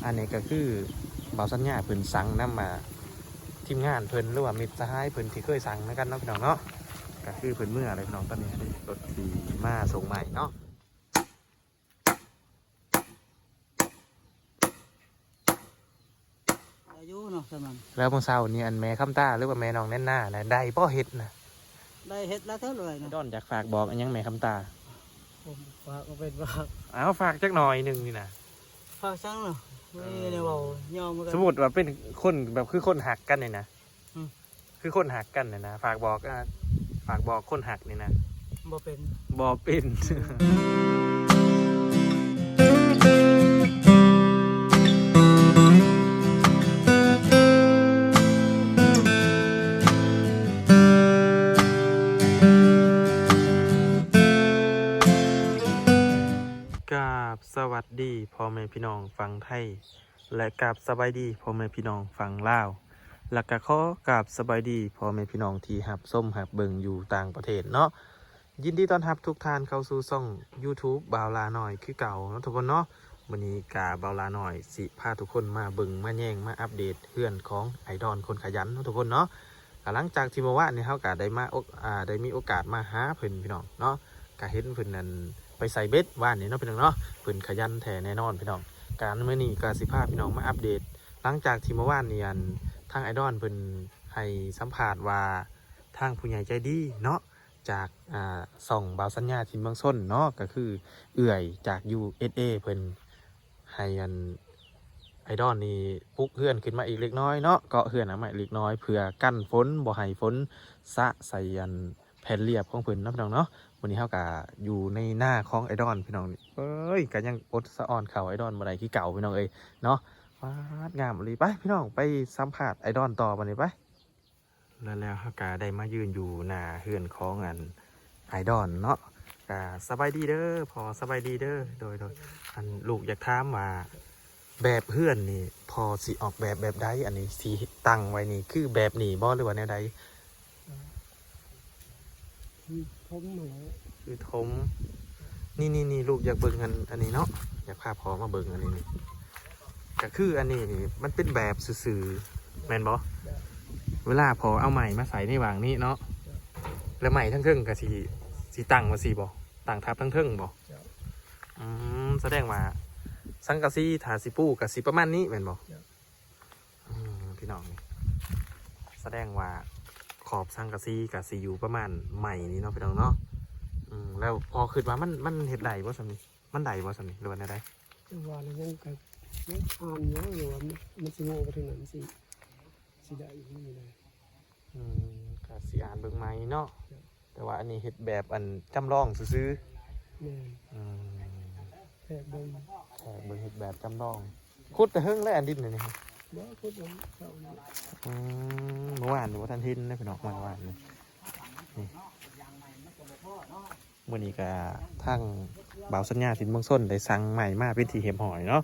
ອັນນີ້ກໍຄືບ່າວສັນຍາເພິ່ນສັ່ງນຳ ອ່າ ທີມງານເພິ່ນ ຫຼືວ່າມິດສະຫາຍເພິ່ນທີ່ເຄີຍສັ່ງນຳກັນເນາະ ພີ່ນ້ອງເນາະ. ກໍຄືເພິ່ນເມືອແລ້ວ ພີ່ນ້ອງ. ຕອນນີ້ລົດທີ່ມາສົ່ງໃໝ່ເນາະ. ອາຍຸເນາະ ສ່ຳນັ້ນ. ແລ້ວມື້ເຊົ້ານີ້ ອັນແມ່ຄຳຕາ ຫຼືວ່າແມ່ນ້ອງແນນນານະ ໄດ້ບໍ່ເຮັດນະ? ໄດ້ເຮັດແລ້ວເທົ່າໃດນະ. ດອນ ຢາກຝາກບອກອີຫຍັງແມ່ຄຳຕາ? ໂອ້ ຝາກກໍເປັນຝາກ. ເອົາ ຝາກຈັກໜ້ອຍໜຶ່ງນີ້ນະ. ຝາກຫຍັງເນາະ? ບໍ່ມີແນວເວົ້າ. ຍອມກັນ. ສົມມຸດວ່າເປັນຄົນແບບ ຄືຄົນຮັກກັນນີ້ນະ. ອືມ ຄືຄົນຮັກກັນນີ້ນະ ຝາກບອກ ອ່າ ຝາກບອກຄົນຮັກນີ້ນະ. ບໍ່ເປັນ ບໍ່ເປັນ. ກາບສະຫວັດດີພໍ່ແມ່ພີ່ນ້ອງຝັ່ງໄທ ແລະ ກາບສະບາຍດີພໍ່ແມ່ພີ່ນ້ອງຝັ່ງລາວ ແລະ ກະຂໍກາບສະບາຍດີພໍ່ແມ່ພີ່ນ້ອງທີ່ຮັບຊົມຮັບເບິ່ງຢູ່ຕ່າງປະເທດເນາະ. ຍິນດີຕ້ອນຮັບທຸກທ່ານເຂົ້າສູ່ຊ່ອງ YouTube ບ່າວຫຼ້ານ້ອຍຄືເກົ່າເນາະທຸກຄົນເນາະ. ມື້ນີ້ກະບ່າວຫຼ້ານ້ອຍຊິພາທຸກຄົນມາເບິ່ງມາແຍງມາອັບເດດເຮືອນຂອງໄອດອນຄົນຂະຫຍັນເນາະທຸກຄົນເນາະ. ກະຫຼັງຈາກທີ່ເມື່ອວານນີ້ເຮົາກະໄດ້ມາ ໂອ ອ່າ ໄດ້ມີໂອກາດມາຫາເພິ່ນ ພີ່ນ້ອງເນາະ. ກະເຫັນເພິ່ນນັ້ນໄປໃສ່ເບັດວານນີ້ເນາະ ພີ່ນ້ອງເນາະ. ເພິ່ນຂະຫຍັນແທ້ແນ່ນອນ ພີ່ນ້ອງ. ກະມື້ນີ້ກະຊິພາພີ່ນ້ອງມາອັບເດດ ຫຼັງຈາກທີ່ເມື່ອວານນີ້ ອັນ ທາງໄອດອນເພິ່ນໃຫ້ສຳພາດວ່າ ທາງຜູ້ໃຫຍ່ໃຈດີເນາະ ຈາກ ອ່າ ຊ່ອງບ່າວສັນຍາຖິ່ນເມືອງຊົນເນາະ ກໍຄືເອື້ອຍຈາກ ຢູເອສເອ ເພິ່ນໃຫ້ ອັນ ໄອດອນນີ້ປຸກເຮືອນຂຶ້ນມາອີກເລັກນ້ອຍເນາະ ເກາະເຮືອນໃໝ່ເລັກນ້ອຍ ເພື່ອກັນຝົນ ບໍ່ໃຫ້ຝົນສະໃສ່ ອັນ ແຜ່ນລຽບຂອງເພິ່ນເນາະ ພີ່ນ້ອງເນາະ. ມື້ນີ້ເຮົາກະຢູ່ໃນນາຂອງໄອດອນ ພີ່ນ້ອງ. ເອີຍ ກະຍັງອົດສະອອນເຂົ້າໄອດອນບໍ່ໄດ້ຄືເກົ່າ ພີ່ນ້ອງເອີຍເນາະ. ປາດ ງາມອີ່ຫຼີ. ໄປ ພີ່ນ້ອງ ໄປສຳພາດໄອດອນຕໍ່ບັດນີ້ ໄປ. ແລ້ວ ແລ້ວເຮົາກະໄດ້ມາຢືນຢູ່ໜ້າເຮືອນຂອງ ອັນ ໄອດອນເນາະ. ກະສະບາຍດີເດີພໍ່ ສະບາຍດີເດີ. ໂດຍ ໂດຍ ອັນ ລູກຢາກຖາມວ່າ ແບບເຮືອນນີ້ພໍ່ຊິອອກແບບແບບໃດ? ອັນນີ້ຊິຕັ້ງໄວ້ນີ້ຄືແບບນີ້ບໍ່ ຫຼືວ່າແນວໃດ? ຄືຖົມຫັ້ນແຫຼະ ຄືຖົມ. ນີ້ໆໆ ລູກຢາກເບິ່ງ ອັນ ອັນນີ້ເນາະ ຢາກພາພໍ່ມາເບິ່ງ ອັນນີ້ນີ້ ກະຄືອັນນີ້ນີ້ມັນເປັນແບບຊື່ໆ ແມ່ນບໍ່? ເວລາພໍ່ເອົາໄມ້ມາໃສ່ໃນຫວ່າງນີ້ເນາະ ແລ້ວໄມ້ທາງເທິງກະຊິ ຊິຕັ້ງວ່າຊີ້ບໍ່? ຕັ້ງທັບທາງເທິງບໍ່? ອືມ ສະແດງວ່າສັງກະສີຖ້າຊິປູກະຊິປະມານນີ້ແມ່ນບໍ່? ອືມ ພີ່ນ້ອງ ສະແດງວ່າຂອບສັງກະສີກະຊິຢູ່ປະມານໄມ້ນີ້ເນາະ ພີ່ນ້ອງເນາະ. ອືມ ແລ້ວພໍ່ຄິດວ່າມັນ ມັນເຮັດໄດ້ບໍ່ຊ່ຳນີ້? ມັນໄດ້ບໍ່ຊ່ຳນີ້ ຫຼືວ່າແນວໃດ? ແຕ່ວ່າລະຍັງກະ ຍັງອ່ານຢູ່ ຫຼືວ່າມັນ ມັນຊິໂງໄປທາງນັ້ນ ຊິ ຊິໄດ້ຢູ່ ບໍ່ໄດ້. ອືມ ກະຊິອ່ານເບິ່ງໃໝ່ເນາະ. ແຕ່ວ່າອັນນີ້ເຮັດແບບ ອັນ ຈຳລອງຊື່ໆ. ແມ່ນ. ອືມ ແທກເບິ່ງ ແທກເບິ່ງ ເຮັດແບບຈຳລອງ. ຂຸດແຕ່ເຫິງແລ້ວ ອັນດິນນີ້? ບໍ່ ຂຸດເມື່ອເຊົ້ານີ້. ອືມ ເມື່ອວານນີ້ບໍ່ທັນເຫັນເດ້ ພີ່ນ້ອງ ເມື່ອວານນີ້. ນີ້ ມື້ນີ້ກະທາງບ່າວສັນຍາຖິ່ນເມືອງຊົນໄດ້ສັ່ງໄມ້ມາເປັນທີ່ຮຽບຮ້ອຍເນາະ.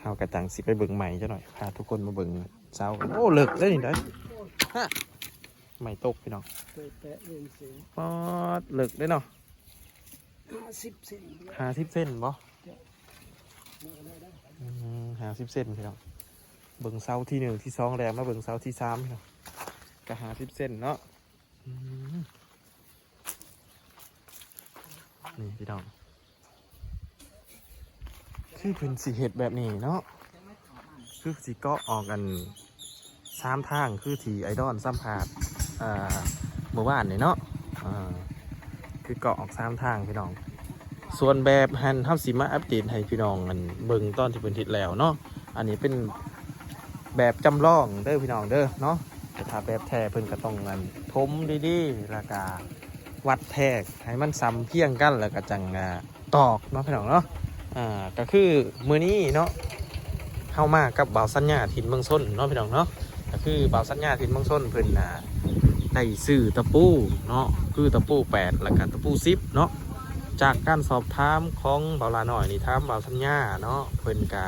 ເຮົາກະຈັ່ງຊິໄປເບິ່ງໄມ້ຈັກໜ້ອຍ ພາທຸກຄົນມາເບິ່ງເສົາ. ໂອ້ ເລິກເດ້ນີ້ເດ້ ຮະ ໄມ້ຕົກ ພີ່ນ້ອງ. ເປີດແປະເບິ່ງເສຍ ປາດ ເລິກເດ້ເນາະ. ຫ້າສິບເຊັນ ຫ້າສິບເຊັນບໍ່? ອືມ ຫ້າສິບເຊັນ ພີ່ນ້ອງ. ເບິ່ງເສົາທີໜຶ່ງ ທີສອງ ແລ້ວມາເບິ່ງເສົາທີສາມ ພີ່ນ້ອງ ກະຫ້າສິບເຊັນເນາະ. ອືມ ນີ້ ພີ່ນ້ອງ ຄືເພິ່ນຊິເຮັດແບບນີ້ເນາະ ຄືຊິເກາະອອກ ອັນ ສາມທາງ ຄືທີ່ໄອດອນສຳພາດ ເອີ ເມື່ອວານນີ້ເນາະ. ເອີ ຄືເກາະອອກສາມທາງ ພີ່ນ້ອງ. ສ່ວນແບບຫັ້ນ ເຮົາຊິມາອັບເດດໃຫ້ພີ່ນ້ອງ ອັນ ເບິ່ງຕອນທີ່ເພິ່ນເຮັດແລ້ວເນາະ. ອັນນີ້ເປັນແບບຈຳລອງເດີ ພີ່ນ້ອງເດີເນາະ. ແຕ່ຖ້າແບບແທ້ເພິ່ນກະຕ້ອງ ອັນ ຖົມດີໆ ແລ້ວກະວັດແທກໃຫ້ມັນສ່ຳພຽງກັນ ແລ້ວກະຈັ່ງ ອ່າ ຕອກເນາະ ພີ່ນ້ອງເນາະ. ອ່າ ກະຄືມື້ນີ້ເນາະ ເຮົາມາກັບບ່າວສັນຍາຖິ່ນເມືອງຊົນເນາະ ພີ່ນ້ອງເນາະ. ກະຄືບ່າວສັນຍາຖິ່ນເມືອງຊົນເພິ່ນ ອ່າ ໄດ້ຊື້ຕະປູເນາະ ຄືຕະປູແປດ ແລ້ວກະຕະປູສິບເນາະ. ຈາກການສອບຖາມຂອງບ່າວຫຼ້ານ້ອຍນີ້ ຖາມບ່າວສັນຍາເນາະ ເພິ່ນກະ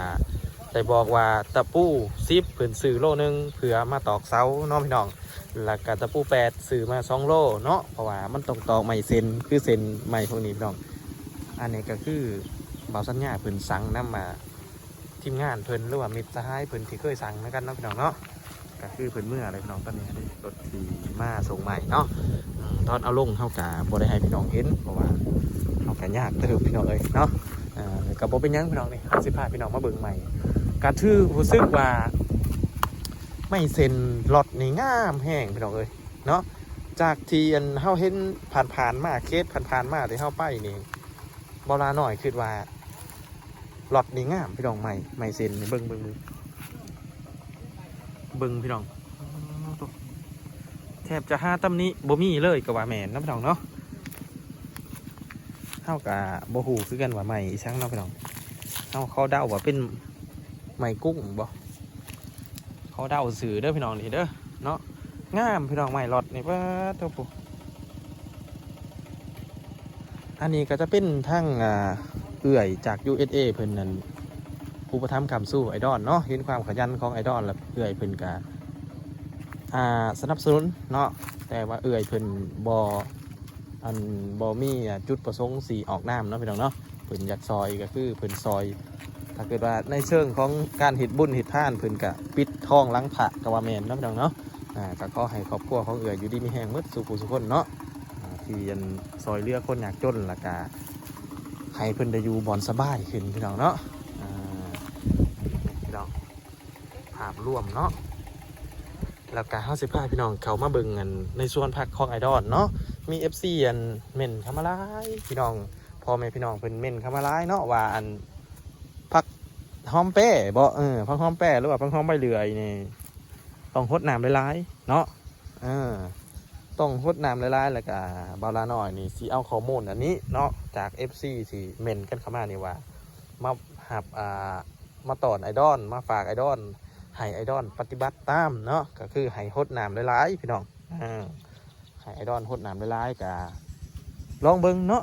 ໄດ້ບອກວ່າຕະປູສິບເພິ່ນຊື້ໂລໜຶ່ງເພື່ອມາຕອກເສົາເນາະ ພີ່ນ້ອງ. ແລ້ວກະຕະປູແປດຊື້ມາສອງໂລເນາະ ເພາະວ່າມັນຕ້ອງຕອກໄມ້ເສັ້ນ ຄືເສັ້ນໄມ້ພວກນີ້ ພີ່ນ້ອງ. ອັນນີ້ກະຄືບ່າວສັນຍາເພິ່ນສັ່ງນຳມາ ທີມງານເພິ່ນ ຫຼືວ່າມິດສະຫາຍເພິ່ນທີ່ເຄີຍສັ່ງນຳກັນເນາະ ພີ່ນ້ອງເນາະ. ກໍຄືເພິ່ນເມືອແລ້ວ ພີ່ນ້ອງ. ຕອນນີ້ລົດທີ່ມາສົ່ງໃໝ່ເນາະ ອືມ ຕອນເອົາລົງເຮົາກໍບໍ່ໄດ້ໃຫ້ພີ່ນ້ອງເຫັນ ເພາະວ່າເຮົາກໍຍາກເຕີບ ພີ່ນ້ອງເອີຍເນາະ. ເອີ ກໍບໍ່ເປັນຫຍັງ ພີ່ນ້ອງ. ນີ້ເຮົາຊິພາພີ່ນ້ອງມາເບິ່ງໃໝ່ ກໍຖື ຮູ້ສຶກວ່າໄມ້ເຊັນລັອດນີ້ງາມແຮງ ພີ່ນ້ອງເອີຍເນາະ. ຈາກທີ່ອັນເຮົາເຫັນຜ່ານໆມາ ເຂດຜ່ານໆມາທີ່ເຮົາໄປນີ້ ເບົາຫຼ້ານ້ອຍຄິດວ່າລັອດນີ້ງາມ ພີ່ນ້ອງ. ໄມ້ ໄມ້ເຊັນນີ້ ເບິ່ງ ເບິ່ງ ເບິ່ງ ເບິ່ງ ພີ່ນ້ອງ. ແທບຈະຫາຕຳໜິບໍ່ມີເລີຍກໍວ່າແມ່ນເນາະ ພີ່ນ້ອງເນາະ. ເຮົາກໍບໍ່ຮູ້ຄືກັນວ່າໄມ້ອີ່ຫຍັງເນາະ ພີ່ນ້ອງ. ເຮົາ ເຂົາເດົາວ່າເປັນໄມ້ກຸ້ງບໍ ເຂົາເດົາຊື່ເດີ ພີ່ນ້ອງ ນີ້ເດີເນາະ. ງາມ ພີ່ນ້ອງ ໄມ້ລັອດນີ້ ປາດໂທ້. ອັນນີ້ກໍຈະເປັນທາງ ອ່າ ເອື້ອຍຈາກ ຢູເອສເອ ເພິ່ນນັ້ນ ອຸປະຖຳຄ້ຳຊູອ້າຍດອນເນາະ. ເຫັນຄວາມຂະຫຍັນຂອງອ້າຍດອນ ແລ້ວເອື້ອຍເພິ່ນກໍ ອ່າ ສະໜັບສະໜູນເນາະ. ແຕ່ວ່າເອື້ອຍເພິ່ນບໍ່ ອັນ ບໍ່ມີ ອ່າ ຈຸດປະສົງຊິອອກນາມເນາະ ພີ່ນ້ອງເນາະ. ເພິ່ນຢາກຊ່ອຍກໍຄືເພິ່ນຊ່ອຍ ຖ້າເກີດວ່າໃນເຊີງຂອງການເຮັດບຸນເຮັດທານ ເພິ່ນກະປິດທອງຫຼັງພະກໍວ່າແມ່ນເນາະ ພີ່ນ້ອງເນາະ. ອ່າ ກໍຂໍໃຫ້ຄອບຄົວຂອງເອື້ອຍຢູ່ດີມີແຮງໝົດສູ່ຜູ້ສູ່ຄົນເນາະ ອ່າ ທີ່ອັນຊ່ອຍເຫຼືອຄົນຍາກຈົນ ແລ້ວກະໃຫ້ເພິ່ນໄດ້ຢູ່ບ່ອນສະບາຍຂຶ້ນ ພີ່ນ້ອງເນາະ. ອ່າ ພີ່ນ້ອງ ພາບລວມເນາະ. ແລ້ວກະເຮົາຊິພາພີ່ນ້ອງເຂົ້າມາເບິ່ງອັນໃນສວນຜັກຂອງອ້າຍດອນເນາະ. ມີເອັຟຊີອັນເມັ້ນເຂົ້າມາຫຼາຍ ພີ່ນ້ອງ ພໍ່ແມ່ພີ່ນ້ອງເພິ່ນເມັ້ນເຂົ້າມາຫຼາຍເນາະ ວ່າອັນຜັກຫອມແປ້ບໍ ເອີ ຜັກຫອມແປ້ ຫຼືວ່າຜັກຫອມໃບເລື່ອຍນີ້ ຕ້ອງຫົດນ້ຳຫຼາຍໆເນາະ. ເອີ ຕ້ອງຫົດນ້ຳຫຼາຍໆ. ແລ້ວກະບ່າວຫຼ້ານ້ອຍນີ້ຊິເອົາຂໍ້ມູນອັນນີ້ເນາະ ຈາກເອັຟຊີທີ່ເມັ້ນກັນເຂົ້າມານີ້ວ່າ ມາຮັບ ອ່າ ມາຕ້ອນອ້າຍດອນ ມາຝາກອ້າຍດອນ ໃຫ້ອ້າຍດອນປະຕິບັດຕາມເນາະ ກໍຄືໃຫ້ຫົດນ້ຳຫຼາຍໆ ພີ່ນ້ອງ. ເອີ ໃຫ້ອ້າຍດອນຫົດນ້ຳຫຼາຍໆ ກະລອງເບິ່ງເນາະ.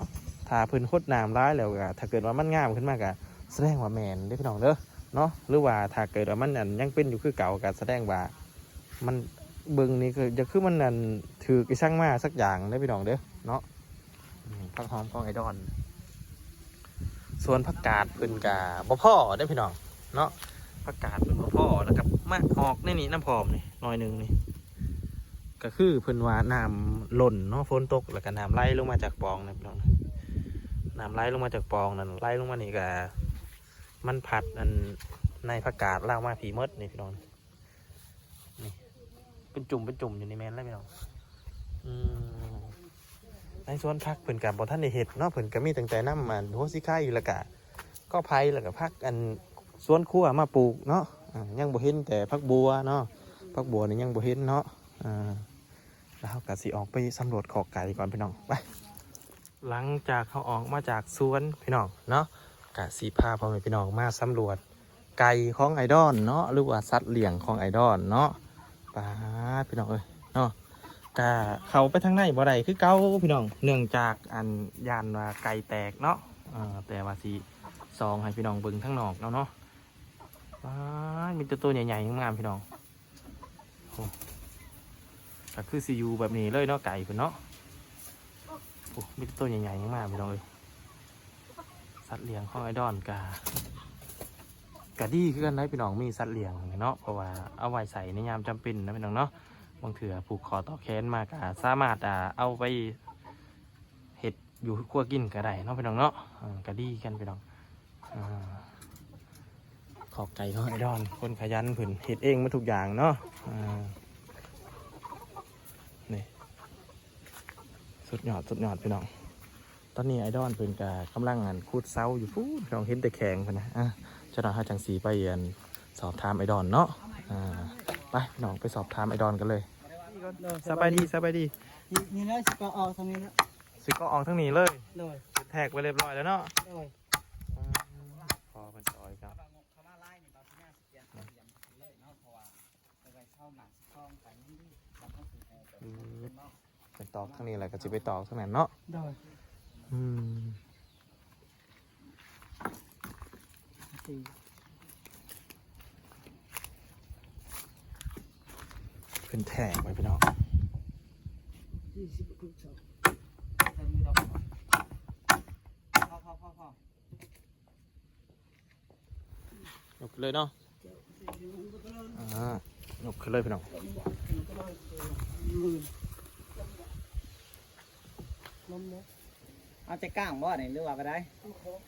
ຖ້າເພິ່ນຫົດນ້ຳຫຼາຍແລ້ວກະ ຖ້າເກີດວ່າມັນງາມຂຶ້ນມາ ກະສະແດງວ່າແມ່ນເດ້ ພີ່ນ້ອງເດີເນາະ. ຫຼືວ່າຖ້າເກີດວ່າມັນ ອັນ ຍັງເປັນຢູ່ຄືເກົ່າ ກະສະແດງວ່າມັນ ເບິ່ງນີ້ຄື ຈະຄືມັນ ອັນ ຖືກອີ່ຫຍັງມາສັກຢ່າງເດ້ ພີ່ນ້ອງເດີເນາະ. ອືມ ຜັກຫອມຂອງອ້າຍດອນ. ສວນຜັກກາດເພິ່ນກະບໍ່ພໍເດ້ພີ່ນ້ອງເນາະ ຜັກກາດເພິ່ນບໍ່ພໍ. ແລ້ວກະມາອອກໃນນີ້ນຳພ້ອມນີ້ ໜ້ອຍໜຶ່ງນີ້ ກະຄືເພິ່ນວ່ານ້ຳລົ້ນເນາະ ຝົນຕົກ ແລ້ວກະນ້ຳໄຫຼລົງມາຈາກປ່ອງນະພີ່ນ້ອງ. ນ້ຳໄຫຼລົງມາຈາກປ່ອງນັ້ນ ໄຫຼລົງມານີ້ກະ ມັນພັດອັນໃນຜັກກາດລາວມາພີ້ໝົດນີ້ພີ່ນ້ອງ. ນີ້ ເປັນຈຸ່ມເປັນຈຸ່ມຢູ່ນີ້ແມ່ນແລ້ວພີ່ນ້ອງ. ອືມ ໃນສວນຜັກເພິ່ນກະບໍ່ທັນໄດ້ເຮັດເນາະ ເພິ່ນກະມີຕັ້ງແຕ່ນຳອັນຫົວສີໄຄ ແລ້ວກະກໍໄຜ່ ແລ້ວກະຜັກອັນສວນຄົວມາປູກເນາະ. ອາ ຍັງບໍ່ເຫັນແຕ່ຜັກບົ່ວເນາະ ຜັກບົ່ວນີ້ຍັງບໍ່ເຫັນເນາະ. ອາ ແລ້ວເຮົາກະຊິອອກໄປສຳຫຼວດຄອກໄກ່ກ່ອນພີ່ນ້ອງ ໄປ. ຫຼັງຈາກເຮົາອອກມາຈາກສວນພີ່ນ້ອງເນາະ ກະຊິພາພໍ່ແມ່ພີ່ນ້ອງມາສຳຫຼວດໄກ່ຂອງອ້າຍດອນເນາະ ຫຼືວ່າສັດລ້ຽງຂອງອ້າຍດອນເນາະ. ປາດ ພີ່ນ້ອງເອີຍເນາະ ກະເຂົ້າໄປທາງໃນບໍ່ໄດ້ຄືເກົ່າພີ່ນ້ອງ ເນື່ອງຈາກອັນຢ້ານວ່າໄກ່ແຕກເນາະ. ເອີ ແຕ່ວ່າຊິສ່ອງໃຫ້ພີ່ນ້ອງເບິ່ງທາງນອກເນາະ ເນາະ. ປາດ ມີແຕ່ໂຕໃຫຍ່ໆງາມໆ ພີ່ນ້ອງ. ໂອ້ ກໍຄືຊິຢູ່ແບບນີ້ເລີຍເນາະ ໄກ່ເພິ່ນເນາະ. ໂອ້ ມີແຕ່ໂຕໃຫຍ່ໆມາກໆ ພີ່ນ້ອງເອີຍ. ສັດລ້ຽງຂອງອ້າຍດອນກະ ກະດີຄືກັນໄດ໋ພີ່ນ້ອງ ມີສັດລ້ຽງເນາະ ເພາະວ່າເອົາໄວ້ໃຊ້ໃນຍາມຈຳເປັນນະພີ່ນ້ອງເນາະ. ບາງເທື່ອຜູກຄໍຕໍ່ແຂນມາກະສາມາດ ອ່າ ເອົາໄປເຮັດຢູ່ຄົວກິນກະໄດ້ເນາະ ພີ່ນ້ອງເນາະ. ເອີ ກະດີຄືກັນພີ່ນ້ອງ. ອ່າ ຂອບໃຈຂອງອ້າຍດອນ ຄົນຂະຫຍັນ ເພິ່ນເຮັດເອງໝົດທຸກຢ່າງເນາະ. ອ່າ ນີ້ ສຸດຍອດ ສຸດຍອດພີ່ນ້ອງ. ຕອນນີ້ອ້າຍດອນເພິ່ນກະກຳລັງ ອັນ ຂຸດເສົາຢູ່ພຸ້ນ ພີ່ນ້ອງ ເຫັນແຕ່ແຂງເພິ່ນນະ. ອ່າ ຈັກໜ້ອຍເຮົາຈັ່ງຊິໄປ ອັນ ສອບຖາມອ້າຍດອນເນາະ. ອ່າ ໄປພີ່ນ້ອງ ໄປສອບຖາມອ້າຍດອນກັນເລີຍ. ໂດຍ ສະບາຍດີ ສະບາຍດີ. ນີ້ ນີ້ແຫຼະ ຊິກໍອອກທາງນີ້ແຫຼະ ຊິກໍອອກທາງນີ້ເລີຍ. ໂດຍ ແທກໄວ້ຮຽບຮ້ອຍແລ້ວເນາະ. ໂດຍ ພໍເພິ່ນຊອຍເຈົ້າ. ອືມ ເພິ່ນຕອກທາງນີ້ແລ້ວກໍຊິໄປຕອກທາງນັ້ນເນາະ. ໂດຍ ອືມ ເພິ່ນແທກໄວ້ພີ່ນ້ອງ. ພໍ ພໍ ພໍ ພໍ. ຍົກຂຶ້ນເລີຍເນາະ ອ່າ ຍົກຂຶ້ນເລີຍພີ່ນ້ອງ. ເອົາແຕ່ກ້າງບໍ່ນີ້ ຫຼືວ່າແບບໃດ? ເອົາຄອກ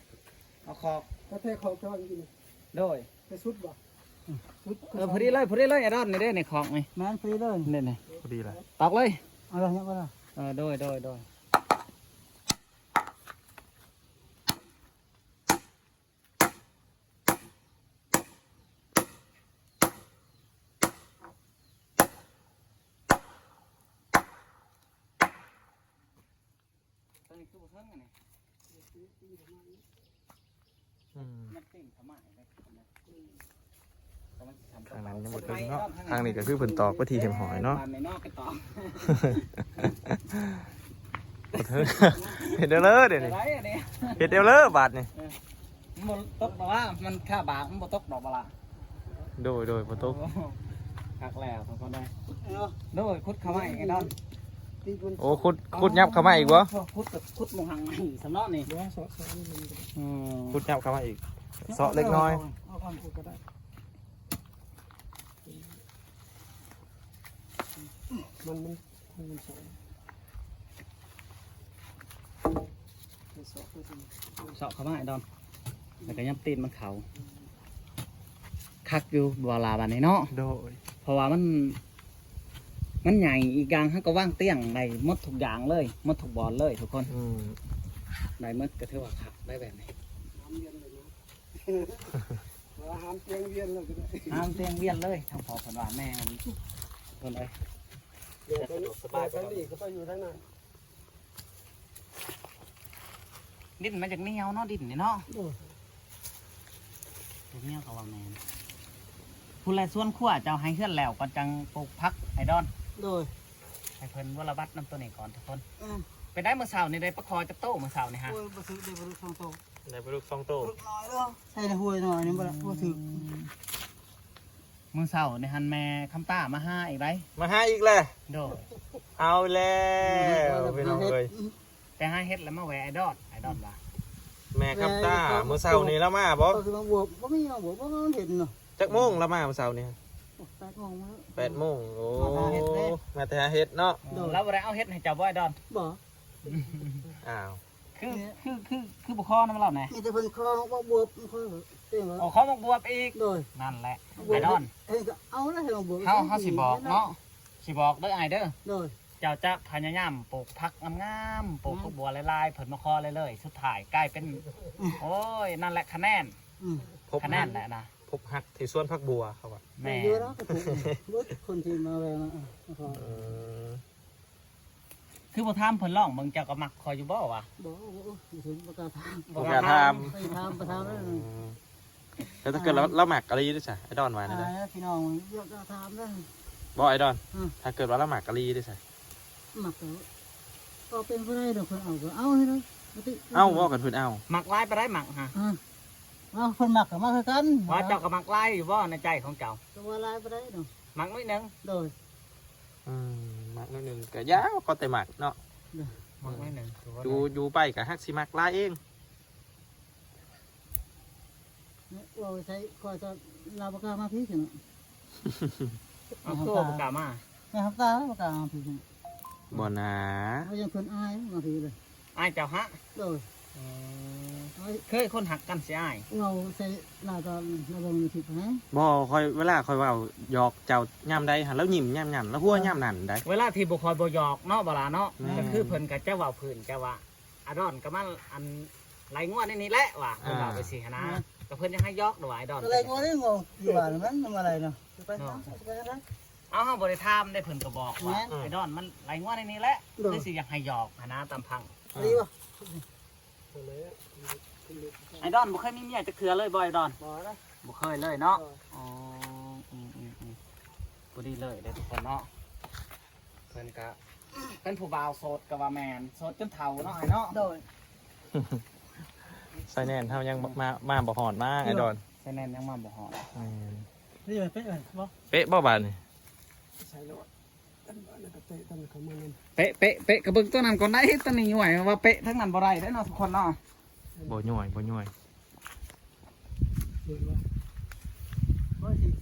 ເອົາຄອກ ກໍແຕ່ຄອກຈອງກິນ. ໂດຍ ແຕ່ສຸດບໍ່? ອືມ ສຸດ ເອີ ພໍດີເລີຍ ພໍດີເລີຍ ອາດອນ ນີ້ເດ້ ໃນຄອກນີ້ ແມ່ນ ພໍດີເລີຍ ນີ້ໆ ພໍດີເລີຍ ຕອກເລີຍ. ເອົາລະ ຍັງບໍ່ລະ? ເອີ ໂດຍ ໂດຍ ໂດຍ. ຕົວນີ້ຄືບໍ່ເຖິງອັນນີ້ ອືມ ມັນຕີນຂະໝາຍເດ້ ຂ້າງນັ້ນຍັງບໍ່ເຖິງເນາະ ທາງນີ້ກໍຄືເພິ່ນຕອກໄປທີ່ຮຽບຮ້ອຍເນາະ ເຮັດແນວເລີດດຽວນີ້ ເຮັດແນວເລີດບາດນີ້. ເອີ ມັນບໍ່ຕົກດອກວ່າ ມັນຄາບາກ ມັນບໍ່ຕົກດອກບໍ່ລະ? ໂດຍ ໂດຍ ບໍ່ຕົກ. ໂອ້ ຄັກແລ້ວທຸກຄົນເອີຍ ໂດຍ ຂຸດເຂົ້າມາອີກ ໄອ້ດອນ. ໂອ້ ຂຸດ ຂຸດຫຍັບເຂົ້າມາອີກບໍ່? ຂຸດ ຂຸດໝ່ອງຫັ້ນໃໝ່ ສຳເນາະນີ້ ບໍ່ ເຊາະ ເຊາະ ອືມ ຂຸດຫຍັບເຂົ້າມາອີກ ເຊາະເລັກນ້ອຍ ເອົາ ເອົາ ເອົາ ກໍໄດ້ ມັນ ມັນ ມັນເຊາະ ມັນເຊາະ ເຊາະເຂົ້າມາ ໄອ້ດອນ ແລ້ວກໍຫຍັບຕີນມັນເຂົ້າ ຄັກຢູ່ບໍ່ລະບາດນີ້ເນາະ? ໂດຍ ເພາະວ່າມັນ ມັນໃຫຍ່ ອີກຢ່າງເຮົາກໍວາງຕຽງໄດ້ໝົດທຸກຢ່າງເລີຍ ໝົດທຸກບ່ອນເລີຍທຸກຄົນ ອືມ ໄດ້ໝົດ ກໍຖືວ່າຄັກໄດ້ແບບນີ້ ຫ້າມຕຽງວຽນເລີຍກໍໄດ້ ຫ້າມຕຽງວຽນເລີຍ ທາງພໍ່ເພິ່ນວ່າ ແມ່ນທຸກຄົນເອີຍ. ດຽວໄປ ສະດວກສະບາຍ ດຽວໄປນີ້ກໍໄປຢູ່ທາງນັ້ນ ດິນມັນຈະໜຽວເນາະ ດິນນີ້ເນາະ ໂດຍ ໜຽວກໍວ່າແມ່ນ. ພຸ້ນແຫຼະ ສວນຄົວເຈົ້າໃຫ້ເຮືອນແລ້ວກ່ອນ ຈັ່ງປູກຜັກ ໄອ້ດອນ ໂດຍ ໃຫ້ເພິ່ນວະລະວັດນຳໂຕນີ້ກ່ອນທຸກຄົນ. ອືມ ເປັນໃດມື້ເຊົ້ານີ້ ໄດ້ປາຄໍຈັກໂຕມື້ເຊົ້ານີ້ຮະ? ໂອ້ຍ ບໍ່ຖືກເດ້ ປາດຸກສອງໂຕ ໄດ້ປາດຸກສອງໂຕ ປາດຸກນ້ອຍເດີ ໃສ່ໃນຫ້ວຍນ້ອຍນີ້ບໍ່ລະ ບໍ່ຖືກ. ອືມ ມື້ເຊົ້ານີ້ຫັ້ນແມ່ຄຳຕາມາຫາອີກໃດ໋ ມາຫາອີກແຫຼະ ໂດຍ ເອົາແລ້ວ ເອີ ພີ່ນ້ອງເອີຍ ໄປຫາເຫັດແລ້ວມາແວ່ໄອ້ດອນ ໄອ້ດອນວ່າ ແມ່ຄຳຕາ ແວ່ຢູ່ ມື້ເຊົ້ານີ້ລາວມາບໍ່? ເຂົາຊິມາບວກ ບໍ່ມີມາບວກ ບໍ່ມີເຫັນເນາະ. ຈັກໂມງລາວມາມື້ເຊົ້ານີ້? ໂອ້ ແປດໂມງ ແປດໂມງ ໂອ້ ມາແຕ່ຫາເຫັດເນາະ ໂດຍ ລາວບໍ່ໄດ້ເອົາເຫັດໃຫ້ເຈົ້າບໍ່ ໄອ້ດອນ? ບໍ່ ອ້າວ ຄື ຄື ຄື ຄືບໍ່ຂໍນຳລາວແດ່? ມີແຕ່ເພິ່ນຂໍໝາກບວບ ຂໍເຕັມ ໂອ້ ຂໍໝາກບວບອີກ ໂດຍ ນັ້ນແຫຼະ ໝາກບວບ ໄອ້ດອນ ເອີ ກໍເອົາລະ ໃຫ້ໝາກບວບ ເຮົາ ເຮົາຊິບອກເນາະ ຊິບອກເດີອ້າຍເດີ ໂດຍ ເຈົ້າຈະພະຍາຍາມປູກຜັກງາມໆ ປູກ ອືມ ຜັກບົວຫຼາຍໆ ເພິ່ນມາຂໍເລື້ອຍໆ ສຸດທ້າຍກາຍເປັນ ອືມ ໂອ້ຍ ນັ້ນແຫຼະຄະແນນ ອືມ ຄະແນນແຫຼະນະ ພົບຮັກທີ່ສວນຜັກບົວ ເຂົາວ່າ ແມ່ນ ຢູ່ແລ້ວກໍຖືກ ເບິດຄົນທີ່ມາແວ່ມາ ເອີ ຄືບໍ່ຖາມເພິ່ນລອງເບິ່ງ ເຈົ້າກໍມັກຂ້ອຍຢູ່ບໍ່ວະ? ບໍ່ ບໍ່ ບໍ່ ບໍ່ ບໍ່ກ້າຖາມ ບໍ່ກ້າຖາມ ບໍ່ກ້າຖາມ ໄປຖາມ ໄປຖາມເລີຍ ອືມ ແລ້ວຖ້າເກີດລາວ ອ່າ ລາວມັກອີ່ຫຼີເດ້ຊະ ໄອ້ດອນວ່າແນວໃດ? ອ່າ ພີ່ນ້ອງຢ່າກ້າຖາມເດີ ບໍ່ ໄອ້ດອນ ອືມ ຖ້າເກີດວ່າລາວມັກອີ່ຫຼີເດ້ຊະ? ມັກກໍ ກໍເປັນໄປໄດ້ດອກ ເພິ່ນເອົາກໍເອົາໃຫ້ເນາະ ເອົາ ເວົ້າກັນເພິ່ນເອົາ ມັກຫຼາຍປານໃດມັກຫະ? ອືມ ເອົາ ເພິ່ນມັກກໍມັກຄືກັນ ວ່າເຈົ້າກໍມັກຫຼາຍຢູ່ບໍ່ໃນໃຈຂອງເຈົ້າ? ກໍບໍ່ຫຼາຍປານໃດດອກ ມັກໜ້ອຍໜຶ່ງ ໂດຍ ອືມ ມັກໜ້ອຍໜຶ່ງກໍຢ່າ ຂໍແຕ່ມັກເນາະ ໂດຍ ມັກໜ້ອຍໜຶ່ງ ຢູ່ ຢູ່ໄປກໍຮັກຊິມັກຫຼາຍເອງ ເວົ້າໃສ່ຂ້ອຍກໍລາວບໍ່ກ້າມາພີ້ຊັ້ນເນາະ ເອົາ ຄືວ່າບໍ່ກ້າມາ ແມ່ຮັບຕາບໍ່ກ້າມາພີ້ຊັ້ນ ບໍ່ນາ ເຮົາຍັງເພິ່ນອາຍມາພີ້ເລີຍ ອາຍເຈົ້າຫະ? ໂດຍ ອືມ ເຄີຍຄົນຮັກກັນຊິອາຍ ເວົ້າໃສ່ລາວກໍລາວເບິ່ງໃນຄລິບໃຫ້ ບໍ່ ຂ້ອຍ ເວລາຂ້ອຍເວົ້າຫຍອກເຈົ້າຍາມໃດຫັ້ນ ລາວຍິ້ມຍາມນັ້ນ ລາວຫົວຍາມນັ້ນໃດ ເວລາທີ່ບໍ່ ຂ້ອຍບໍ່ຫຍອກເນາະ ບໍ່ຫຼາເນາະ ແມ່ນ ກໍຄືເພິ່ນກໍຈະເວົ້າພື້ນ ຈະວ່າ ອາດອນກໍມາ ອັນ ໄລ່ງົວໃນນີ້ແຫຼະວ່າ ເພິ່ນວ່າ ອ່າ ໄປຊີ້ຫັ້ນນະ ແມ່ນ ກໍເພິ່ນຢາກໃຫ້ຫຍອກດອກວ່າ ອາດອນ ກໍໄລ່ງົວນີ້ງົວຢູ່ບ້ານມັນ ມັນມາໄລ່ເນາະ ໄປ ເນາະ ໄປ ໄປ ໄປ ເອົາ ເຮົາບໍ່ໄດ້ຖາມເດ້ ເພິ່ນກໍບອກວ່າ ແມ່ນ ອາດອນມັນໄລ່ງົວໃນນີ້ແຫຼະ ໂດຍ ຄືຊິຢາກໃຫ້ຫຍອກຫັ້ນນະ ຕາມພັງ ດີບໍ່? ອືມ ອາດອນບໍ່ເຄີຍມີເມຍຈັກເທື່ອເລີຍບໍ່ ອາດອນ? ບໍ່ນະ ບໍ່ເຄີຍເລີຍເນາະ ເອີ ອໍ ອືມໆໆ ພໍດີເລີຍເດ້ທຸກຄົນເນາະ ເພິ່ນກະເປັນຜູ້ບ່າວໂສດກໍວ່າແມ່ນ ໂສດຈົນເຖົ້າເນາະ ອ້າຍເນາະ ໂດຍ ໄຊແນນເຮົາຍັງມາ ມາບໍ່ຮອດມາ ເອີ ໄອ້ດອນ ໄຊແນນຍັງມາບໍ່ຮອດ ແມ່ນ ນີ້ເປະບໍ່? ເປະບໍ່ບາດນີ້? ໃສ່ໂລດ ເປະ ເປະ ເປະ ກໍເບິ່ງຕົວນັ້ນກ່ອນໄດ໋ ຕົວນີ້ຍ້ວຍວ່າເປະ ທັງນັ້ນບໍ່ໄດ້ເດ້ເນາະ ທຸກຄົນເນາະ ບໍ່ຍ້ວຍ ບໍ່ຍ້ວຍ. ເບິ່ງວ່າ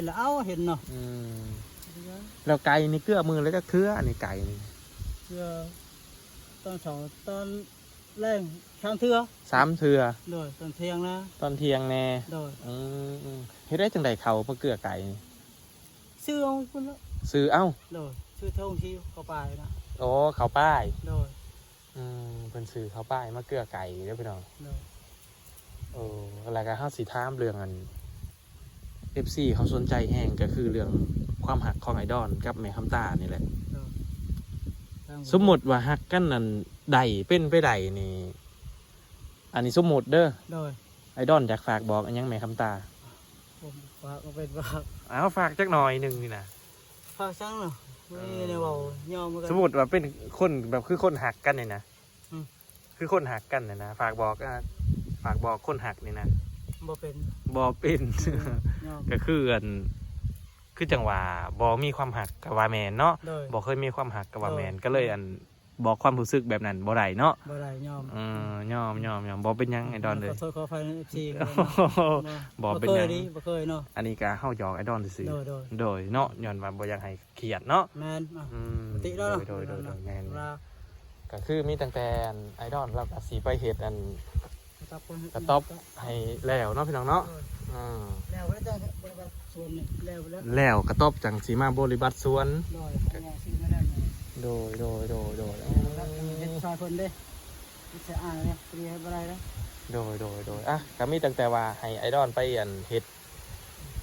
ເຫັນແລ້ວ ເອົາ ເຫັນເນາະ ອືມ ແລ້ວໄກ່ນີ້ເກືອມື້ລະຈັກເທື່ອ ອັນນີ້ໄກ່ນີ້? ເກືອຕອນເຊົ້າ ຕອນແລງ ສາມເທື່ອ ສາມເທື່ອ. ໂດຍ ຕອນທ່ຽງນະ ຕອນທ່ຽງແດ່. ໂດຍ ອືມ ເຮັດໄດ້ຈັ່ງໃດເຂົ້າມາເກືອໄກ່ນີ້? ຊື້ເອົາພຸ້ນລະ ຊື້ເອົາ. ໂດຍ ຊື້ຖົງທີ່ເຂົ້າປ່ານະ. ໂອ້ ເຂົ້າປ່າ. ໂດຍ ອືມ ເພິ່ນຊື້ເຂົ້າປ່າມາເກືອໄກ່ເດີພີ່ນ້ອງ. ໂດຍ ເອີ ແລ້ວກໍເຮົາຊິຖາມເລື່ອງອັນ ເອັຟຊີ ເຂົາສົນໃຈແຮງ ກໍຄືເລື່ອງຄວາມຮັກຂອງອ້າຍດອນກັບແມ່ຄຳຕານີ້ແຫຼະ. ໂດຍ ສົມມຸດວ່າຮັກກັນນັ້ນໄດ້ ເປັນໄປໄດ້ນີ້ ອັນນີ້ສົມມຸດເດີ. ໂດຍ ອ້າຍດອນຢາກຝາກບອກອີຫຍັງແມ່ຄຳຕາ? ໂອ້ ຝາກກໍເປັນຝາກ ເອົາ ຝາກຈັກໜ້ອຍໜຶ່ງນີ້ນະ. ຝາກຫຍັງເນາະ ບໍ່ມີແນວເວົ້າ ເອີ ຍອມກັນ. ສົມມຸດວ່າເປັນຄົນແບບຄືຄົນຮັກກັນນີ້ນະ. ອືມ ຄືຄົນຮັກກັນນີ້ນະ ຝາກບອກ ອ່າ ຝາກບອກຄົນຮັກນີ້ນະ. ບໍ່ເປັນ ບໍ່ເປັນ ອືມ ຍອມ ກໍຄືອັນ ຄືຈັ່ງວ່າບໍ່ມີຄວາມຮັກກໍວ່າແມ່ນເນາະ. ໂດຍ ບໍ່ເຄີຍມີຄວາມຮັກກໍວ່າແມ່ນ. ໂດຍ ກໍເລີຍອັນ ບອກຄວາມຮູ້ສຶກແບບນັ້ນບໍ່ໄດ້ເນາະ. ບໍ່ໄດ້ ຍອມ ເອີ ຍອມ ຍອມ ຍອມ ບໍ່ເປັນຫຍັງ ອືມ ອ້າຍດອນເອີຍ. ຂໍໂທດຂໍອະໄພ ເອັຟຊີ ບໍ່ເປັນຫຍັງ ບໍ່ເຄີຍເນາະ. ອັນນີ້ກໍເຮົາຫຍອກອ້າຍດອນຊື່ໆ. ໂດຍ ໂດຍ ໂດຍເນາະ ຍ້ອນວ່າບໍ່ຢາກໃຫ້ຄຽດເນາະ. ແມ່ນ ອືມ ປົກກະຕິແລ້ວເນາະ. ໂດຍ ໂດຍ ໂດຍ ແມ່ນ ກໍຄືມີຕັ້ງແຕ່ອັນ ອ້າຍດອນລາວກໍຊິໄປເຮັດອັນ ກະຕັອບ ກະຕັອບໃຫ້ແລ້ວເນາະພີ່ນ້ອງເນາະ. ໂດຍ ອືມ ແລ້ວກໍໄດ້ແຕ່ບໍລິສັດສວນນີ້ ແລ້ວ ແລ້ວ ແລ້ວກະຕັອບຈັ່ງຊິມາບໍລິບັດສວນ. ໂດຍ ໂດຍ ໂດຍ ໂດຍ ເຮັດຊ່ອຍເພິ່ນເດ້ ເຮັດໃສ່ອ້າຍເດ້ ເຮັດບໍ່ໄດ້ເດ້. ໂດຍ ໂດຍ ໂດຍ ອ່ະ ກໍມີຕັ້ງແຕ່ວ່າໃຫ້ອ້າຍດອນໄປອັນເຮັດ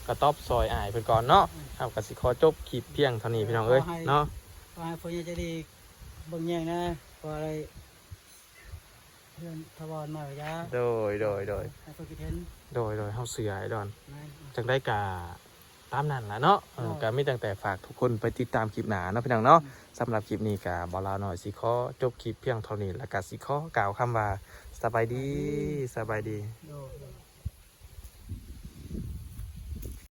ກະຕັອບຊ່ອຍອ້າຍເພິ່ນກ່ອນເນາະ. ອືມ ເຮົາກໍຊິຂໍຈົບຄລິບພຽງເທົ່ານີ້ ເອີ ພີ່ນ້ອງເອີຍ ຂໍໃຫ້ ເນາະ ຂໍໃຫ້ຜູ້ໃຫຍ່ໃຈດີເບິ່ງແຍງແດ່ ຂໍໄດ້ ເຮືອນຖາວອນມາລະຍະ. ໂດຍ ໂດຍ ໂດຍ ໃຫ້ເພິ່ນຄິດເຫັນ. ໂດຍ ໂດຍ ເຮົາເຊື່ອອ້າຍດອນ. ແມ່ນ ຈັ່ງໃດກະຕາມນັ້ນລະເນາະ. ເອີ ໂດຍ ກະມີຕັ້ງແຕ່ຝາກທຸກຄົນໄປຕິດຕາມຄລິບໜ້າເນາະ ພີ່ນ້ອງເນາະ. ອືມ ສຳລັບຄລິບນີ້ກະບ່າວລາວນ້ອຍຊິຂໍຈົບຄລິບພຽງເທົ່ານີ້ ແລ້ວກະຊິຂໍກ່າວຄຳວ່າ ສະບາຍດີ ສະບາຍດີ ສະບາຍດີ.